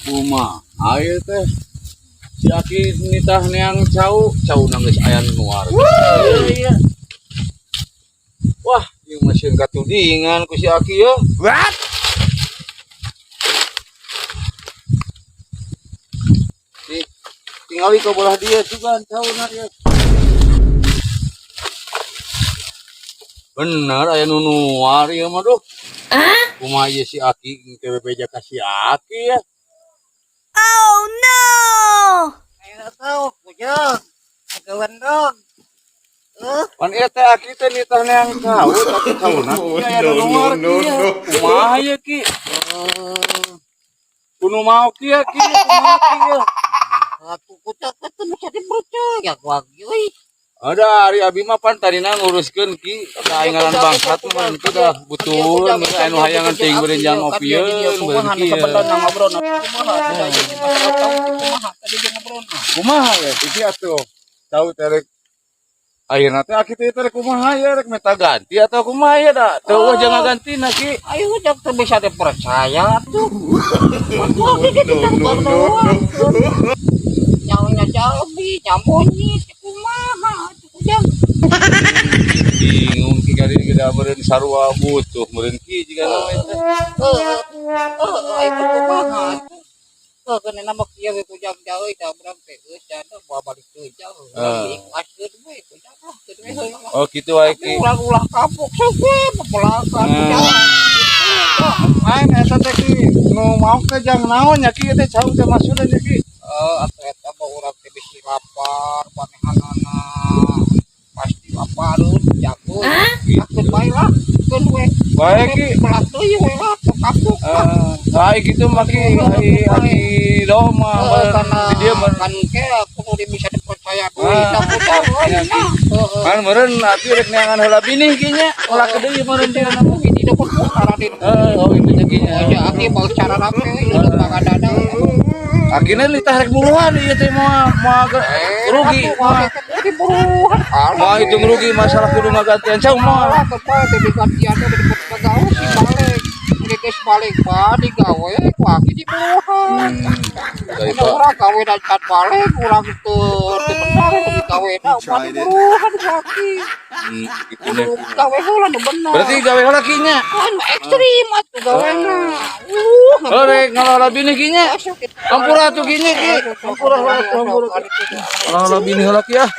Kumaha ieu teh? Si Aki nitah neang cau, cau geus aya nu nuar. Iya. Wah, ieu mah sieun katudingan ku si Aki ya. What? Di tingali ka belah dia sugan cauna ieu. Bener aya nu nuar ieu mah duh. Kumaha ieu si Aki engke bebeja ka si Aki ya. Oh no! Ayo tahu, Ujang. Agawan dong. Pan ieu teh Aki teh nitah neang cau, tapi cauna Oh, aya nu no, nuar no, ki ya. no. Kumaha ieu ki? Kudu mau ki ya ki, kumaha ki ya. Aku kucak itu bisa dipercaya gua euy. Ada ari abi mah pan tadina nguruskeun ki, da aing ngaran bangsat mah kitu dah butuh anu hayangan teuing beureun jang ngopieun beureun ki. Sebenarnya ngobrol kumaha kumaha tadi dia ngobrol. Kumaha ya titi atuh. Tahu teh rek ayeuna teh aki teh rek kumaha ya, rek minta ganti atau kumaha ya da? Teu eueuh jangan gantina ki. Ayo ujang teu bisa dipercaya tuh. No, no, no, no. Nyawanya jalbi, nyamonyit, kumaha atuh ujang. Bingung ki kali geus meureun sarua butuh meureun ki jiga nama teh. Heeh, heeh, ayo kumaha atuh. Heuh, keun nama kieu we kujang jauh da urang teh geus janda bawa balik deui jauh. Ikhlaskeun we kujang lah, keun we heula. Oh kitu wae ki. Ulah ulah kapok sok we pepelakan kujang. Aing eta teh ki nu mau teh jang naon nya ki teh cau teh maksudna nya ki. Eh, atuh eta mah urang teh bisi lapar, panehanana pasti lapareun jago. Keun bae lah, keun we. Bae ki. Pelak deui we lah, kapok lah. Eh, kitu mah ki ari ari do mah Heeh, karena di dieu mah kan ke kudu bisa dipercaya deui Ah. da kujang euy Ya, nah. Heeh. kan meureun atuh rek neangan heula binih ki nya ulah ke deui meureun dia Nama ini dapat Raden. Eh, oh itu nya ki nya. Oh, ya, aki mau cara rapi, udah pakai dada. Akina litah rek buruan ieu teh moal moal rugi. Di buruan. Moal hitung rugi masalah kudu ngagantian cau moal. Malah kepa teh digantian teh di pagawe si balik. Ini geus balik ba digawe ku aki di buruan. Ini urang gawe dan can balik, urang teu teu bener digawe na mah di buruan ku aki. Gitu nya. Kudu gawe heula nu bener. Berarti gawe heula ki nya. Kan ekstrim atuh gawena. Oh rek ngalola binih ki nya. Ampura atuh ki nya ki. Ampura heula atuh ampura. Ngalola binih heula ki ah.